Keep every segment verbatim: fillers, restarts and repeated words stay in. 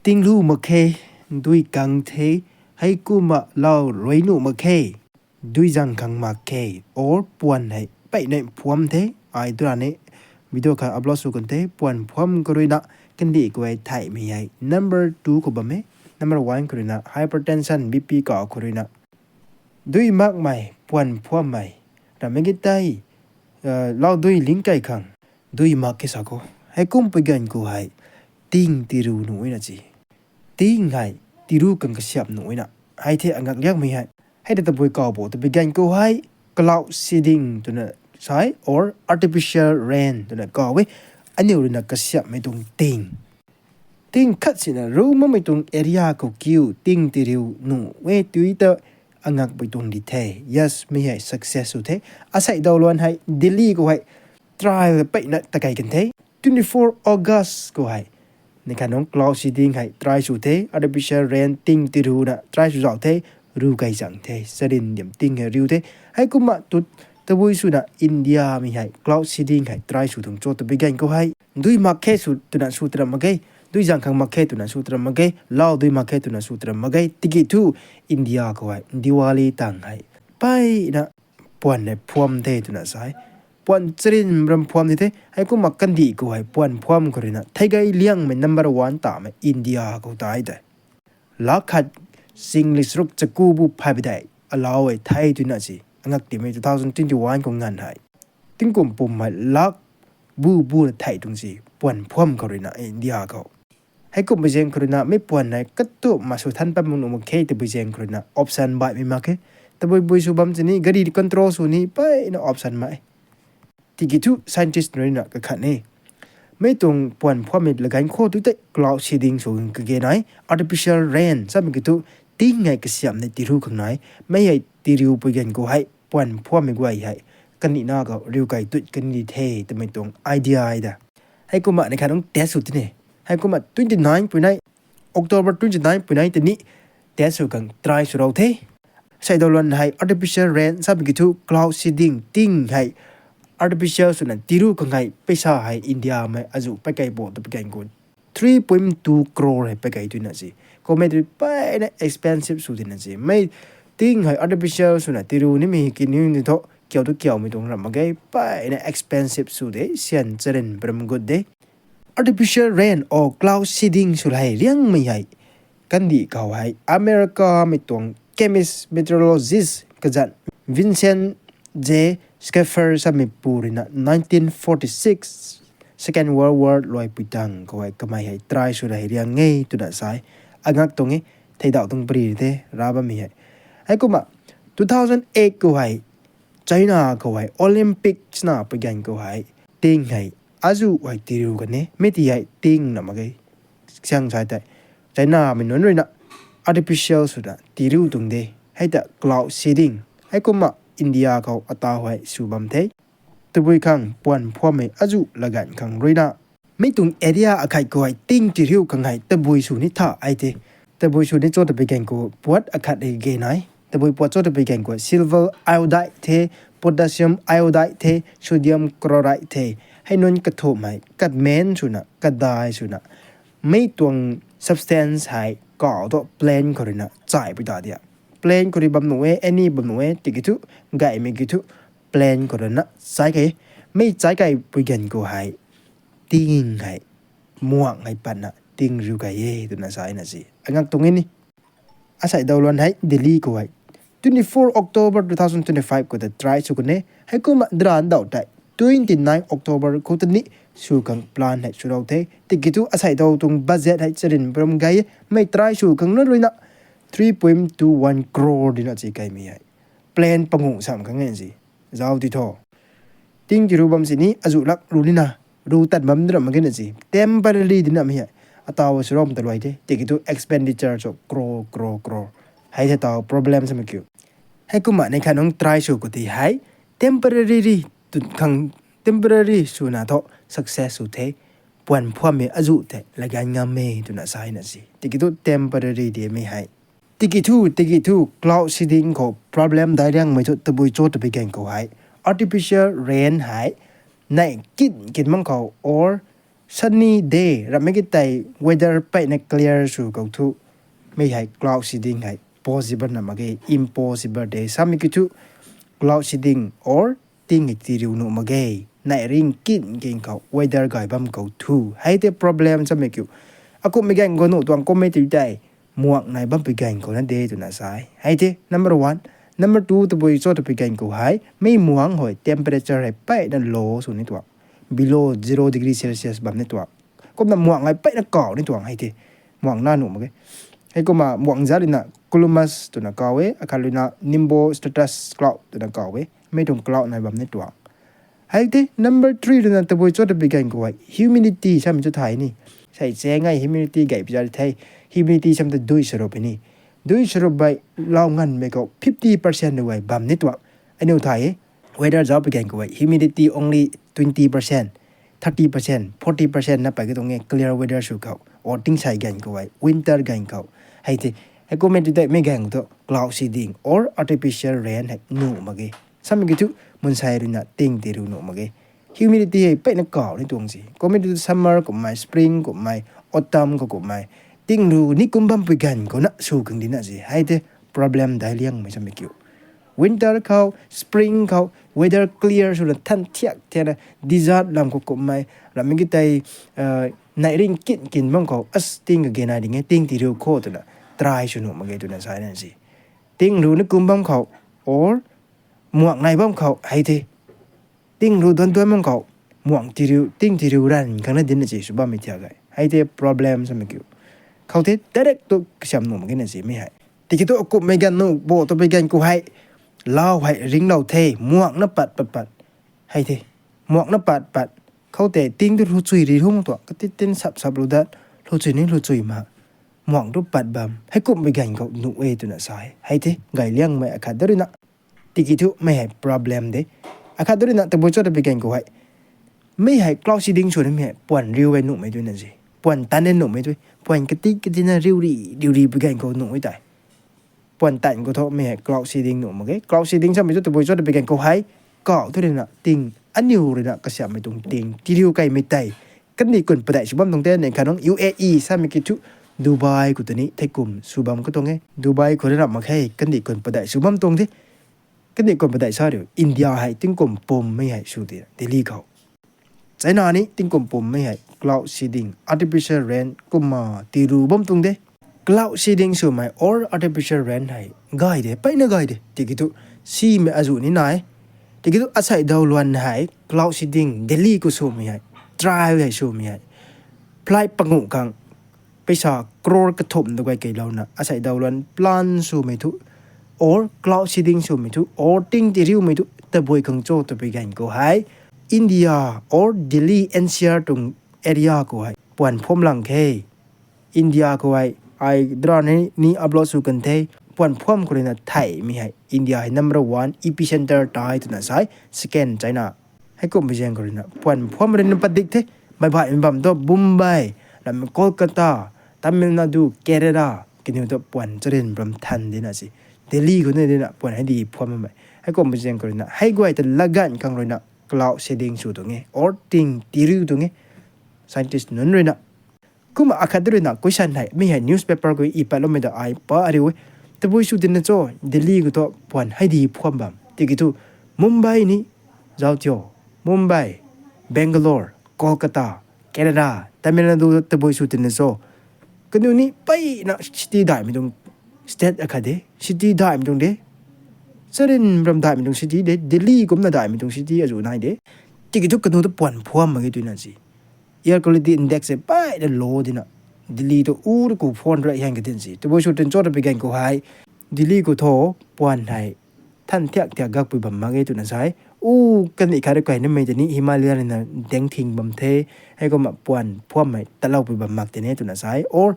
Tinglu mak khe, dui kang the, heikumna lau rui nuh mak khe, dui zang khang mak khe, or puan hei peyna phuam the, ai durani video kha upload sw kan the, puan phuam khou ruina, kandih khou hei theihmei hei number two khou bam e, number one khou ruina hypertension, B P kau khou ruina. Dui makmei, puan phuammei, ramei ki tei, lau dui ling kai khang, dui mak khe sa khou, heikum pui ganv khou hei, ting tiru nuh na ci. Ting hei, tiru khang kasiamh nuh na. Hei the angak liangmei hei. Hei ta tabui kau bo, tabui ganv khou hei, cloud seeding twna sai, or artificial rain twna kau e, aniu ruina kasiamhmei tuang ting. Ting khat sina ru makmei tuang area khou kiu, ting tiriu nuh e tui ta angakpui tuang di the. Yes, mi hei success sw the. Asei daw luan hei, Delhi khou hei, trial peyna takai kan the. Twenty-four August khou hei, ni kha nung cloud seeding hei try sw the, artificial rain ting tiruna try sw zauh the, ru kai zang the, sarin diam ting hei riu the. Heikumna tu tabui swna India mi hei cloud seeding hei try sw tuang cho tabui ganv khou hei, dui mak khe sw twna sw tram mak ge, dui zang khang mak khe twna sw tram mak ge, lau dui mak khe twna sw tram mak ge, tiki thu India khou hei Diwali tang hei, peyna puan hei phuam the twna sai. Puan charin ram phuam di the, heikumna kandih khou hei puan phuam khou ruina, theigay liangmei number one tamei India khou tai tei. Lakh khat singlei charuk chaku bu phay padeih, alau e thei twna si, angak timei two thousand twenty-one khou nganv hei. Tingkum pum hei lakh bu bu na thei tuang si, puan phuam khou ruina India khou. Heikumna zaeng khou ruina, mi puan hei katu ma sw than pat mak nuh mak khe tabui zaeng khou ruina, option baihmei mak khe. Tabui bui sw bam chini, gari control sw ni, peyna option mai. Tiki thu scientist ruina kakhat e. Mi tuang puan phuammei laganv khou tu tei cloud seeding sw kage nai, artificial rain, samei ki thu, ting hei kasiamh nei tiru khang nai, mi hei tiriu pui ganv khou hei, puan phuammei guay hei, kanina khou riu kai tut kani the, twmei tuang idea hei da. Heikumna ni kha nung test sw tine. Heikumna twenty-nine pui nai, October twenty-nine pui nai tei ni test sw khang try sw rau the. Asei daw luan hei artificial rain, samei ki thu cloud seeding, ting hei artificial swna tiru khang hei, paisa hei India mei azu pakai bo ta pakai khou three point two crore hei pakai twna si. Kou mei tei peyna expensive sw tina si. Mi ting hei artificial swna tiru nimei kini ni thu, kiau tu kiaumei tuang ram mak ge, peyna expensive sw de, sian charin param gut de. Artificial rain or cloud seeding sw hei riangmei hei, kandih khou hei America mei tuang chemist meteorologist kazanc Vincent J Schaefer samei pu ruina nineteen forty-six, Second World War luaipui tang khou hei kamei hei try sw hei riang e twna sai. Angak tuang e, theidauh tuang pari the, ra bammei hei. Heikumna two thousand eight khou hei, China khou hei Olympic sna pui ganv khou hei, ting hei azu hei tiriu kan e, mi ti hei ting na mak ge. Siang sai tei, China mei nunc ruina artificial swna tiriu tuang de, hei ta cloud seeding. Heikumna India khou atau hei sw bam the. Tabui khang puan phuammei azu laganv khang ruina, mi tuang area akhat khou hei ting tiriu khang hei tabui sw ni tha ai the. Tabui sw ni cho tabui ganv khou puat akhat hei ge nai. Tabui puat cho tabui ganv khou silver iodide the, potassium iodide the, sodium chloride the. Hei nunc kathumhmei, katmen swna, kadai swna, mi tuang substance hei kau tu plane khou ruina chai pui ta dia. Plane khou rui bam nuh e, any bam nuh e, tiki thu, gaymei ki thu, plane khou ruina chai kai. Mi chai kai pui ganv khou hei, ting hei, muang hei patna ting riu kai e twna sa na si. Angak tuang e ni. Asei daw luan hei Delhi khou hei twenty-four October two thousand twenty-five khou ta try sw kan e. Heikumna dran daw tei twenty-nine October khou ta ni sw khang plan hei sw rau the. Tiki thu asei daw tuang budget hei charin param gay e. Mi try sw khang nunc ruina three point two one crore dina si kaimei hei. Plane panguh sam khang e si. Zauc ti tho. Ting tiru bam sini azu lak ru nina, ru tat bam dina mak ge na si. Temporary dina mi hei. Atau sw ram ta luai the. Tiki thu expenditure sw crore, crore, crore. Hei the tau problem sa mak kiu. Heikumna ni kha nung try sw khou ti hei temporary ri tu khang, temporary swna thu success sw the. Puan phuammei azu the laganv ngam e twna sa na si. Tiki thu temporary di mi hei. Tiki thu, tiki thu cloud seeding khou problem dai riangmei thu tabui cho tabui ganv khou hei artificial rain hei nai kin kin mang khou or Sunny day, ramei ki tei weather peyna clear sw khou thu, mei hei cloud seeding hei possible na mak ge, impossible de. Samei ki thu cloud seeding or ting hei tiriu nuh mak ge. Nai ring kin kin khou weather gay bam khou thu. Hei tei problem samei kiu. Akumhmei ganv khou nuh tuang kummei tei tei muang nai bampui ganv khou na de twna sa e. Hei tei number one. Number two, tabui cho twpui ganv khou hei, mei muang hei temperature hei peyna low sw ni tuang. Below zero degree Celsius bam ni tuang. Kumna muang hei peyna kau ni tuang hei tei. Muang na nuh mak ge. Hei kumna muang zat ruina cumulus twna kau e, akhat ruina nimbostratus cloud twna kau e. Mei tuang cloud nai bam ni tuang. Hei tei number three ruina tabui cho twpui ganv khou hei, humidity samei cho thay ni. Sei che ngai humidity gay pi zat the, humidity sam ta dui sarup ni. Dui sarup bai lau nganmei khou fifty percent guay bam ni tuang. Aniu thay e, weather zauc pui ganv khou hei, humidity only twenty percent, thirty percent, forty percent na pey ka tuang e clear weather sw khou, or tingsai ganv khou hei, winter ganv khou. Hei tei, hei kummei tei tei mei ganv khou thu cloud seeding or artificial rain hei nuh mak ge. Samei ki thu, mansei ruina ting tiriu nuh mak ge. Humidity hei peyna kau ni tuang si. Kummei tu summer kummei, spring kummei, autumn khou kummei, ting ru ni kum bampui ganv khou na sw khang di na si. Hei tei problem dai liangmei samei kiu. Winter khou, spring khou, weather clear swna than thiak thiakna, desert lam khou kummei, ramei ki tei nai ring kin kin bam khou, as ting kage nai ding e, ting tiriu kho twna try sw nuh mak ge twna sa na si. Ting ru ni kum bam khou, or muang nai bam khou hei tei, ting ru duan duan bam khou, muang tiriu, ting tiriu ran khang na dinna si sw bammei thiak gay. Hei tei problem samei kiu. Khou tei direct tu kasiam nuh mak ge na si mei hei. Tiki thu akumhmei ganv nuh bo twpui ganv khou hei, lau hei ringlou the, muang na pat pat pat. Hei tei, muang na pat pat. Khou tei ting tu hluchui ri hung tuang, kati tin sap sap lu dat, hluchui ni hluchui ma. Muang tu pat bam, hei kumhmei ganv khou nuh e twna sa e. Hei tei, gay liangmei akhat da ruina. Tiki thu mei hei problem de. Akhat da ruina tabui cho twpui ganv khou hei, mei hei cloud seeding sw nimei hei puan riu e nuhmei tuna si. Puan tan e nuhmei tu. Puan kati kati na riu ri, riu ri pui ganv khou nuh e tei. Puan tan khou thu mei hei cloud seeding nuh mak ge. Cloud seeding samei thu tabui cho twpui ganv khou hei, kau thu ruina ting, aniu ruina kasiammei tuang ting tiriu kaimei tei. Kandih kun padeih sw bam tuang tei, ning kha nung U A E samei ki thu Dubai khou tei ni thei kum sw bam ka tuang e. Dubai khou rui ramh mak khe, kandih kun padeih sw bam tuang de. Kandih kun padeih sa riu, India hei tingkum pum mei hei sw ti, Delhi khou. China ni tingkum pum mei hei cloud seeding, artificial rain kumna tiru bam tuang de. Cloud seeding swmei or artificial rain hei gay de, peyna gay de. Tiki thu simei azuh ni nai. Tiki thu asei daw luan hei cloud seeding Delhi khou swmei hei, trial hei swmei hei, flight panguh khang, paisa crore kathumh tu gay keylouna asei daw luan plan swmei thu, or cloud seeding swmei thu, or ting tiriumei thu tabui khang cho twpui ganv khou hei, India or Delhi N C R tuang area khou hei puan phuam lang khe. India khou hei, ai drone ni upload sw kan the, puan phuam khou ruina theimei hei India hei number one epicenter tai twna sa e, second China. Heikumhmei zaeng khou ruina puan phuam ruina padik the, mei baihmei bam tu Mumbai, ram Kolkata, Tamil Nadu, Kerala, kaniw tu puan charyn ram than dina si. Delhi khou ni dina puan hei di phuammei. Heikumhmei zaeng khou ruina hei guay ta laganv khang ruina cloud seeding sw tuang e, or ting tiriu tuang e, scientist nunc ruina. Kumna akhat ruina question hei, mi hei newspaper khou i patloumei ta ai pa ariu e. Tabui sw tina cho, Delhi khou thu puan hei di phuam bam. Tiki thu Mumbai ni, zauc tio, Mumbai, Bangalore, Kolkata, Kerala, Tamil Nadu tabui sw tina cho. Kaniw ni peyna city daihmei tuang state akhat de, city daihmei tuang de. Charyn ram daihmei tuang city de, Delhi kumna daihmei tuang city azuh nai de. Tiki thu kaniw tu puan phuam mak ge twna si. Air quality index hei peyna low dina. Delhi tu ur ku phone rui hian ka din si. Tabui sw tin cho twpui ganv khou hei, Delhi khou thu puan hei than thiak thiak gakpui bam mak ge twna sa e. U kandih khat rui kai nimei tei ni Himalaya ruina deng thing bam the. Heikumna puan phuammei taloupui bam mak tei ni twna sa e. Or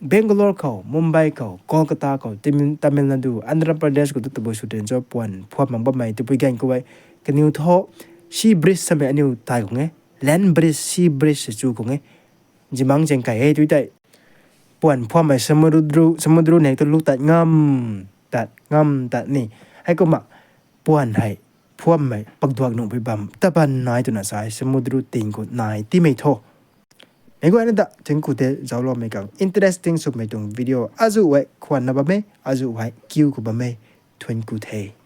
Bangalore khou, Mumbai khou, Kolkata khou, Tamil, Tamil Nadu, Andhra Pradesh khou tu tabui sw tin cho puan phuam mak bammei twpui ganv khou hei, kaniw thu sea breeze samei aniw tai khang e. Land breeze, sea breeze sa chu khang e. Zimang zaeng kai e tui tei. Puan phuammei samudru, samudru nek tu lu tat ngam, tat ngam, tat ni. Heikumna puan hei phuammei pakduak nuhpui bam taban nai twna sa e, samudru ting khou nai timei thu. Meic guayna ta thuanc ku the, zaucloumei khang interesting swmei tuang video azuh hei khwanna bam e, azuh hei kiu khou bam e, thuanc ku the.